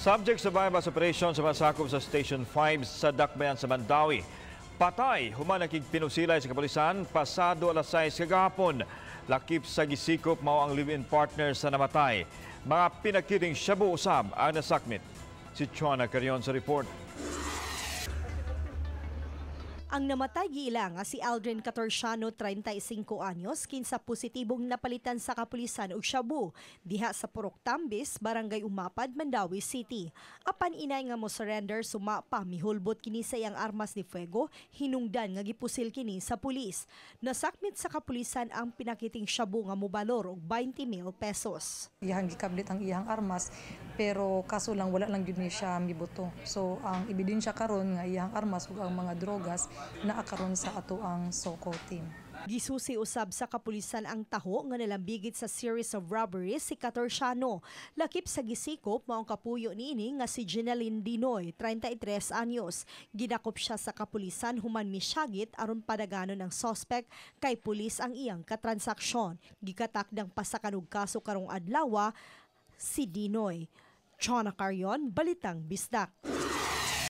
Subject sa bypass operation sa masakop sa Station 5 sa Dakbayan sa Mandaue. Patay, human nakig pinusilay sa kapulisan pasado alas 6 kagahapon. Lakip sa gisikop mao ang live-in partner sa namatay. Mga pinakiting shabu usab ang nasakmit. Si Chona Carion sa report. Ang namatay giila nga si Aldrin Catorciano, 35 anyos, kinsa positibong napalitan sa kapulisan og shabu diha sa Purok Tambis, Barangay Umapad, Mandaue City. Apan inay nga mo surrender, suma pa mihulbot kini sa iyang armas de fuego, hinungdan nga gipusil kini sa pulis. Nasakmit sa kapulisan ang pinakiting shabu nga mobalor og 20 mil pesos. Iyang gikablit ang iyang armas, pero kaso lang wala lang gyud ni siya mibuto. So ang ebidensya karon nga iyang armas ug ang mga drogas naa karon sa ato ang SOCO team. Gisusi usab sa kapulisan ang taho nga nalambigit sa series of robberies si Catorciano. Lakip sa gisikop mao ang kapuyo niini nga si Jeneline Dinoy, 33 anyos. Gidakop siya sa kapulisan human misyagit aron padaganon ang sospek kay pulis ang iyang katransaksyon. Gikatakdang pasakan og kaso karong adlawa si Dinoy. Chona Carion, Balitang Bisdak.